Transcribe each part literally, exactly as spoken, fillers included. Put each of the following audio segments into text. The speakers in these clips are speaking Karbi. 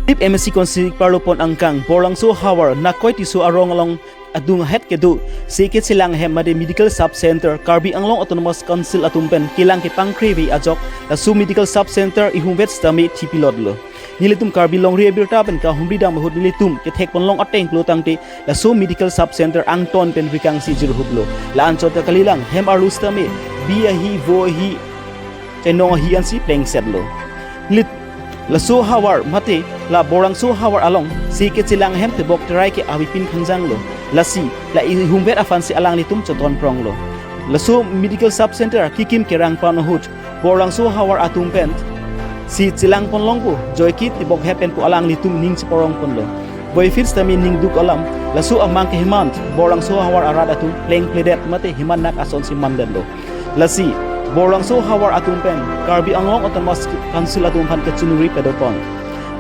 Chief M A C constituency keparlopon angkang Borlangso havar Nakoi Tisso arong along adung ahet kedo C K Chelang ahem mate Medical Sub Center Karbi Anglong Autonomous Council atum pen kelang kepangkre ave ajok laso Medical Sub Center ihumvet sitame thipilotlo. Nelitum Karbi Longri Abirta pen kahumri dam ahut nelitum kethekponlong ateng pulo tangte laso Medical Sub Center angton pen rikangsi jirhuplo. La-anchot ta kalilang, hem arlo sitame bi ahi, vo ahi, chainong ahi ansi plengsetlo. Neli laso havar mate la Borlangso havar along C K Chelang ahem tebok terai ke avepin khangjanglo. Lasi la ihumvet aphansi alanglitum chotonpronglo. Laso Medical Sub Center kekim kerang pan ahut Borlangso havar atum pensi chelangponlong pu joike tebok hep pen pu alanglitum ning cheparongponlo. Voiphit sitame ningduk alam, laso amang keheman Borlangso havar arat atum plengpledet mate heman nak asonsi mandetlo. Lasi Borlangso havar atum pen Karbi Anglong Autonomous Council atum aphan kachiningri padopon.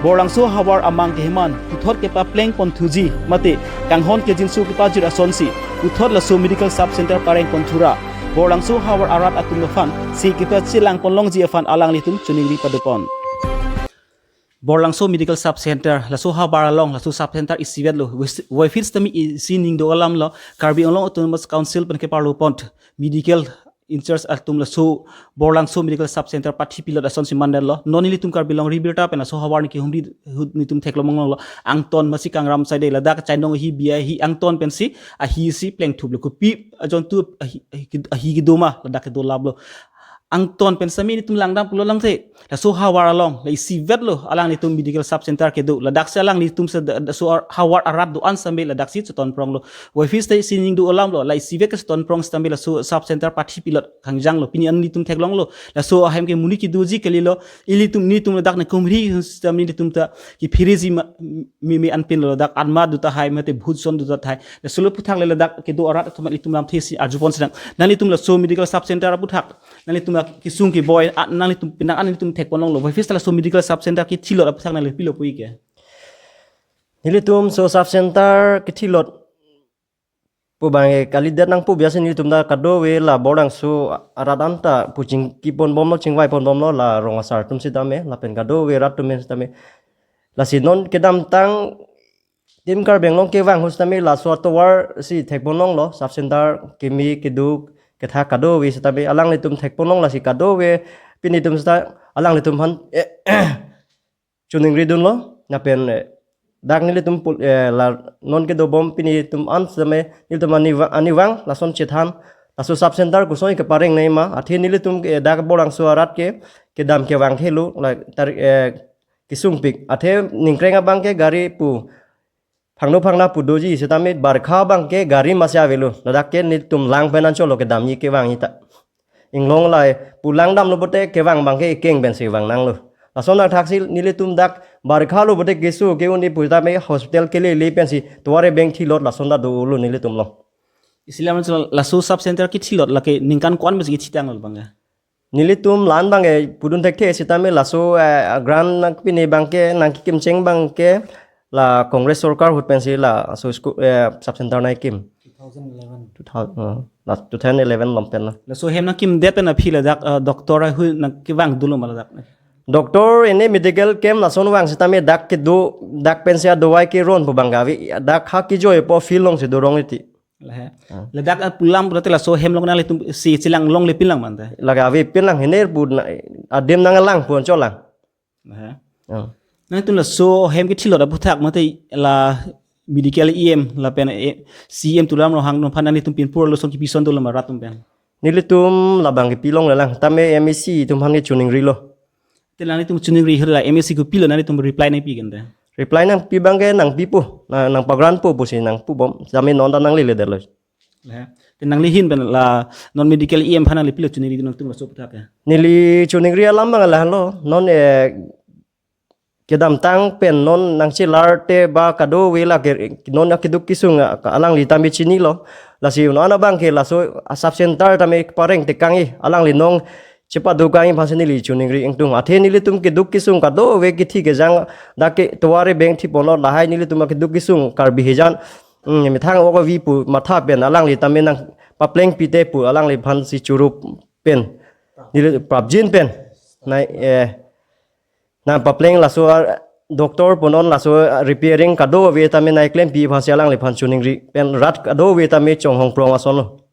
Borlangso havar amang keheman puthot kepaplengponthuji mate kanghon kejinso kepajir asonsi puthot laso Medical Sub Center parengponthura Borlangso havar arat atum aphansi kepachelangponlongji aphan alanglitum chiningri padopon. Borlangso Medical Sub Center, laso havar along laso Sub Center isivetlo. Voiphit sitame isi ningduk alamlo, Karbi Anglong Autonomous Council pen keparlopon medical in-charge atum laso Borlangso Medical Sub Center pathipilot asonsi mandetlo. Non nelitum Karbi Longri Abirta pen laso havar niki humri ahut nelitum theklongmong longlo. Angton masi kangram saide, ladak chainong ahi, bi ahi, angton pensi ahi si plengthuplo. Kopi ajontu ahi, ahi, ahi kedo ma ladak kedo laplo. Angton pen sitame nelitum langdam pulo tangte laso havar along la isivetlo alanglitum Medical Sub Center kedo. Ladaksi alanglitum se da-, da-, so ar-, havar arat do-an sitame ladaksi chotonpronglo. Voiphit sitame isi ningduk alamlo, la isivet kechotonprong sitame laso Sub Center pathipilot khangjanglo. Pini an nelitum theklonglo. Laso ahem ke monit kedoji kalilo. Ilitum nelitum ladak ne kumri sitame nelitum ta kephireji ma, me, me anpinlo, ladak anma do tahai mate bhut son do tahai. Lasolo aphuthak le ladak kedo arat atum ilitum lamthe si arjupon sinang. Nanglitum laso Medical Sub Center aphuthak nanglitum akesung keboi, a, nanglitum penang an nelitum thekponlonglo. Voiphit laso Medical Sub Center kethilot aphuthak nangli pilo puke? Nelitum laso Sub Center kethilot pu abang ke kalidet nangpo, biasi nelitum ta kadokave la Borlangso arat anta pu chingkiponbomlo, chingvaiponbomlo, la rong asar atum sitame, lapen kadokave rat atum sitame. Lasi non kedamtang Team Karbi Anglong kevang ahut sitame laso atovar si thekponlonglo, Sub Center keme keduk kethak kadokave sitame alanglitum thekponlong, lasi kadokave pini atum sita alanglitum aphan, eh, chiningridunlo. Lapen, eh, dak nelitum pul-, eh, la non kedobom pini atum an sitame nelitum arnivang, arnivang lason chethan, laso Sub Center kosonsi keparengnei ma, athe nelitum ke dak Borlangso arat ke kedam kevang thelo, la tar-, eh, kesungpik. Athe ningkreng abang ke gari pu phangno phangna pu doji sitame barkha abang ke gari masi avelo. Ladak ke nelitum lang pen anchotlo kedamji kevangji ta. Inglong lai pu langdamlo pote kevang abang ke ekeng pensi vangnanglo. Lason athaksi nelitum dak barkhalo pote keso ke-un-e pu sitame hospital kelele pensi tovar ebeng thilot lason ta dolo nelitum along. Isi lam laso Sub Center kethilot lake ningkan ko-an pensi kethitanglo abang ke? Nelitum la-an abang ke pudun thekthe sitame laso, eh, grant nangpine abang ke, nangkekim cheng abang ke la Congress sorkar ahut pensi laso school, eh, Sub Center nangkekim. Two thousand eleven. Two thousand, uh, la two thousand eleven along pen la. Laso hem nangkimdet pen aphi ladak, uh, doctor ahu nangkevangdunlo ma ladak? Doctor ene medical camp lason vang sitame dak kedo, dak pensi adawai keron pu abang ke ave, dak ha kejoipo field alongsi dorong iti. Lahai. Ah. Ladak, ah, pu alam pulote laso hem along nanglitum si chelanglongle pinlang ma ante? Lake avepinlang, hiner pu na, adim nanglang pu anchotlang. Lahai. Ah. Nanglitum laso hem kethilot aphuthak mate la medical E M lapen, eh, C E M Tuliram Ronghang atum aphan nanglitum pinpurlo, lason kipi son dolo ma rat atum pen? Nelitum labang kepilongle lang, tame M A C atum aphan ke chiningrilo. Te nanglitum chiningri ahut la M A C kopilo nanglitum reply nangpi ke ante? Reply nangpi abang ke nangpipo, na, nangpagrantpo pusi nangpubom, tame non ta nangleledetlo. Lahai. Te nangli ahin pen la non medical E M aphan nangli pilo chiningri nangtum laso aphuthak ke? Neli chiningri alam abang lahelo, non, eh, kedamtang pen non nangchelar te ba kadokave lake non akeduk kesung, ah, alangli tame chinilo. Lasi non abang ke laso a-Sub Center tame pareng tekangji, alangli non chepadokangji aphansi neli chiningri ingtung. Athe nelitum keduk kesung kadokave kethi kejang dak ke tovar ebeng thiponlo, lahai nelitum akeduk kesung Karbi hijan, mm, methang ok avi pu matha pen alangli tame nangpaplengpi te pu alangliphansi churup pen, neli prapjin pen, na, eh, nangpapleng laso ar-, Doctor punon laso repairing kadokave tame nangklempi aphansi alangliphan choningri pen rat kadokave tame chonghong prong asonlo.